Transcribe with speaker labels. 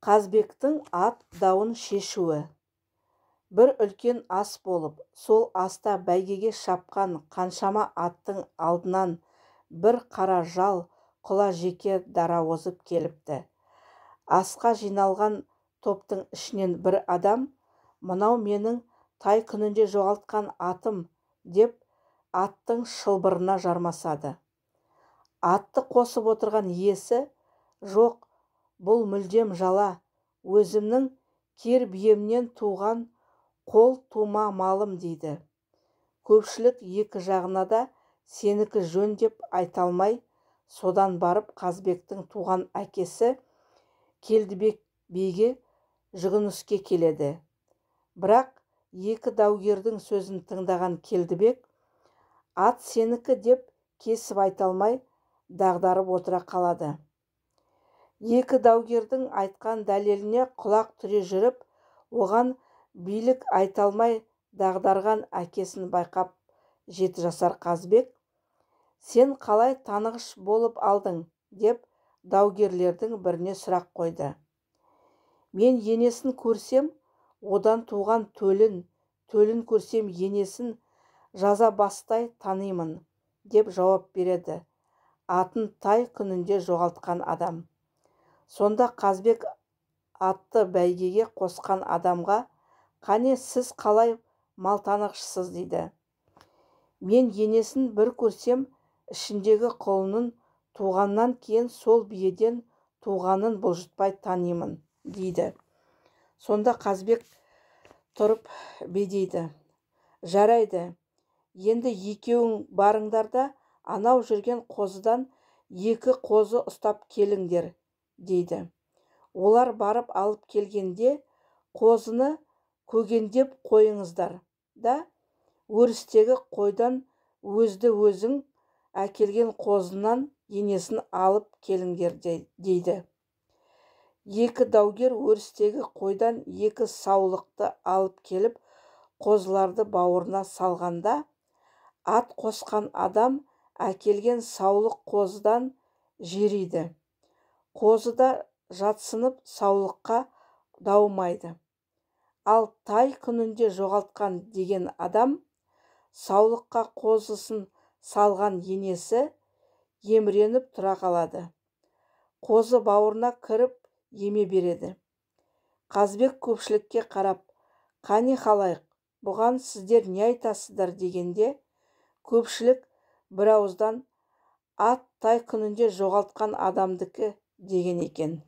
Speaker 1: Қазбектің ат дауын шешуі. Бір үлкен ас болып, сол аста бәйгеге шапқан қаншама аттың алдынан бір қара жал құла жеке дара озып келіпті. Асқа жиналған топтың ішінен бір адам, мынау менің тай күнінде жоғалтқан атым, деп аттың шылбырына жармасады. Атты қосып отырған иесі, жоқ, бұл мүлдем жала, өзімнің кер биемнен туған қол тума малым дейді. Көпшілік екі жағына да сенікі жөн деп айта алмай, содан барып Қазбектің туған әкесі Келдібек биге жүгініске келеді. Бірақ екі даугердің сөзін тыңдаған Келдібек, ат сенікі деп кесіп айта алмай, дағдарып отыра қалады. Екі даугердің айтқан дәлеліне құлақ түре жүріп, оған билік айта алмай дағдарған әкесін байқап 7 жасар Қазбек, сен қалай танығыш болып алдың, деп даугерлердің біріне сұрақ қойды. Мен енесін көрсем, одан туған төлін, төлін көрсем енесін жаза бастай танимын, деп жауап береді атын тай күнінде жоғалтқан адам. Сонда Қазбек атты бәйгеге қосқан адамға, қане сіз қалай мал танығышсыз дейді. Мен енесін бір көрсем, ішіндегі құлынын туғаннан кейін сол биеден туғанын бұлжытпай танимын, дейді. Сонда Қазбек тұрып бедейді. Жарайды, енді екеуің барыңдар да, анау жүрген қозыдан 2 қозы ұстап келіңдер, дейді. Олар барып алып келгенде қозыны көгендеп қойыңыздар да, өрістегі қойдан өзді өзің әкелген қозынан енесін алып келіңдер, дейді. 2 даугер өрістегі қойдан 2 саулықты алып келіп, қозыларды бауырына салғанда, ат қосқан адам әкелген саулық қозыдан жериді. Қозы да жатсынып саулыққа даумайды. Ал тай күнінде жоғалтқан деген адам, саулыққа қозысын салған енесі емреніп тұра қалады. Қозы бауырына кіріп еме береді. Қазбек көпшілікке қарап, қане халайық, бұған сіздер не айтасыздар дегенде, көпшілік бір ауыздан ат тай күнінде жоғалтқан адамдікі деген екен.